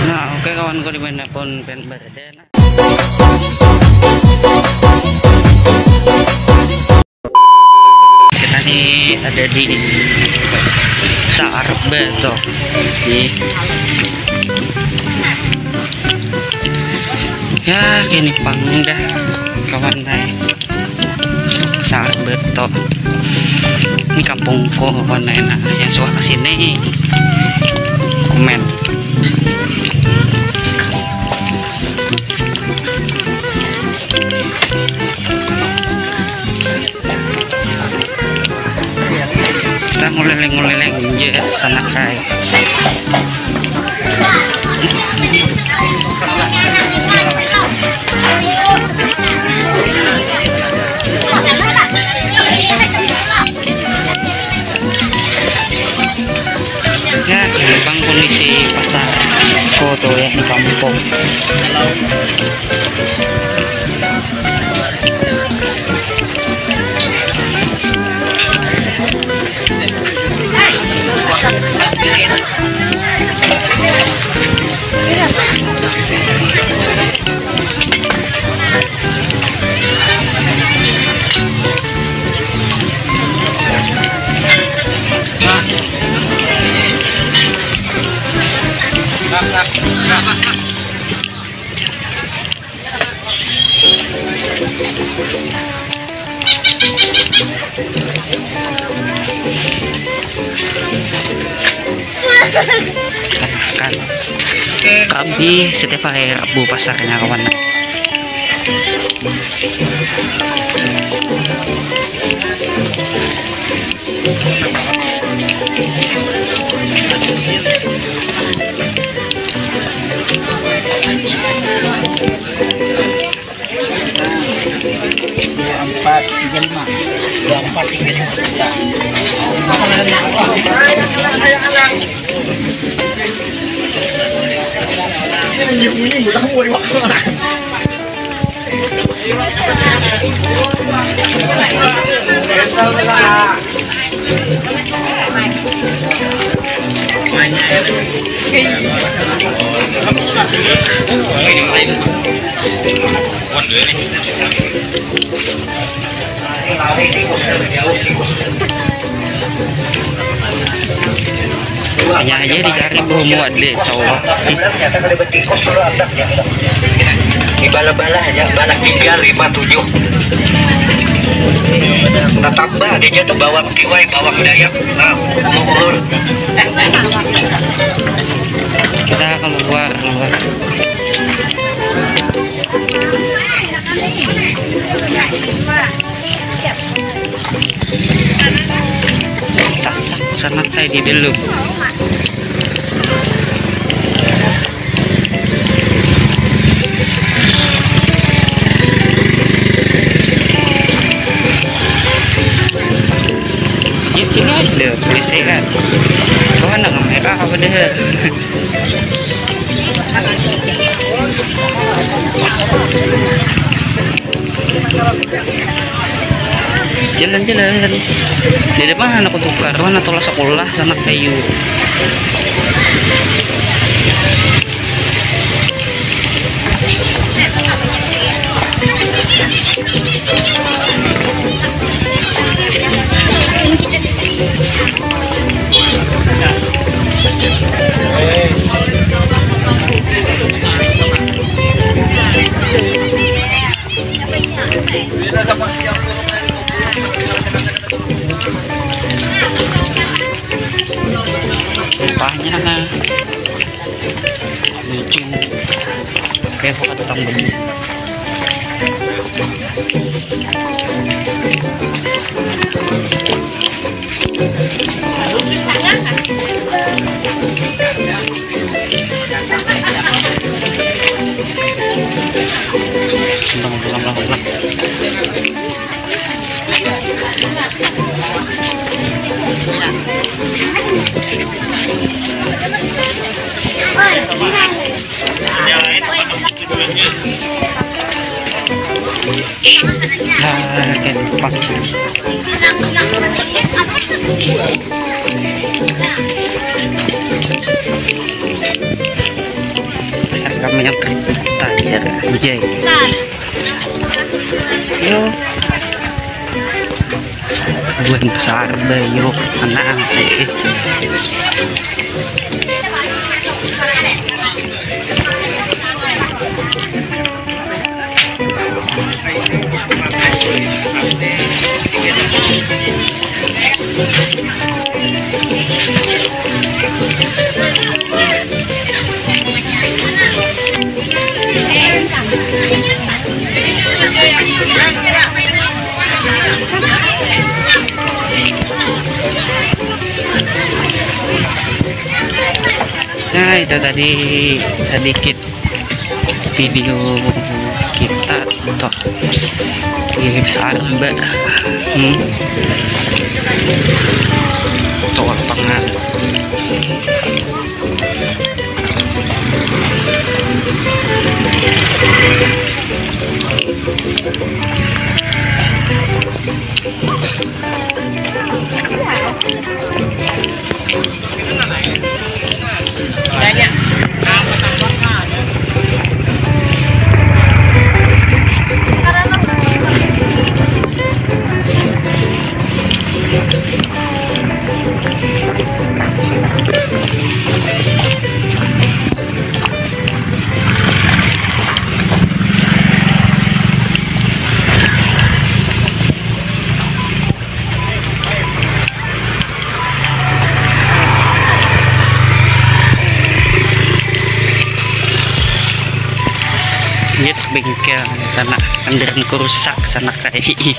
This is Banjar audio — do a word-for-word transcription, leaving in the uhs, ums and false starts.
Nah, oke kawanku, dimanapun pian berada, nah. Kita nih ada di Saar Beto. Nih. Ya, kini pang dah kawan ai. Saar Beto. Ini kampungku kawan ai. Nah, yang suah ke sini komen. Kita nguleleng-nguleleng je sanak ai. Ya, ini pang kondisi pasar koto ya di kampung. Kan, kan. Kami setiap hari Rabu pasarnya kawan. Dua empat tiga lima. Dua empat tiga lima. Ini bunyi-bunyi, budak mau diwakil. Hanya aja dicari bu muat deh, insya Allah. Di bala-bala aja, bala tiga lima tujuh. Tatamba adanya tu bawang tiwai, bawang dayak, nah, umur-umur. Kita keluar, keluar. Sasak sanak ai di dalam. Di sini ada polisi kan. Kau anak merah apa deh? Jalan-jalan. Di depan anak tukar, mana tolak sekolah, sanak kayu. Rupanya, nah. Lucu. Kayak bukan tukang beli. Sudah mau pulang, pulang, pulang. Nah, kayak gitu. Yang tertajar, anjay. Yo. Buhan besar, bayu, tenang. Nah, itu tadi sedikit video kita untuk di besar, Mbak. Hmm. Untuk lapangan. Ini bengkel tanah, kendaraan ku rusak sana kayak.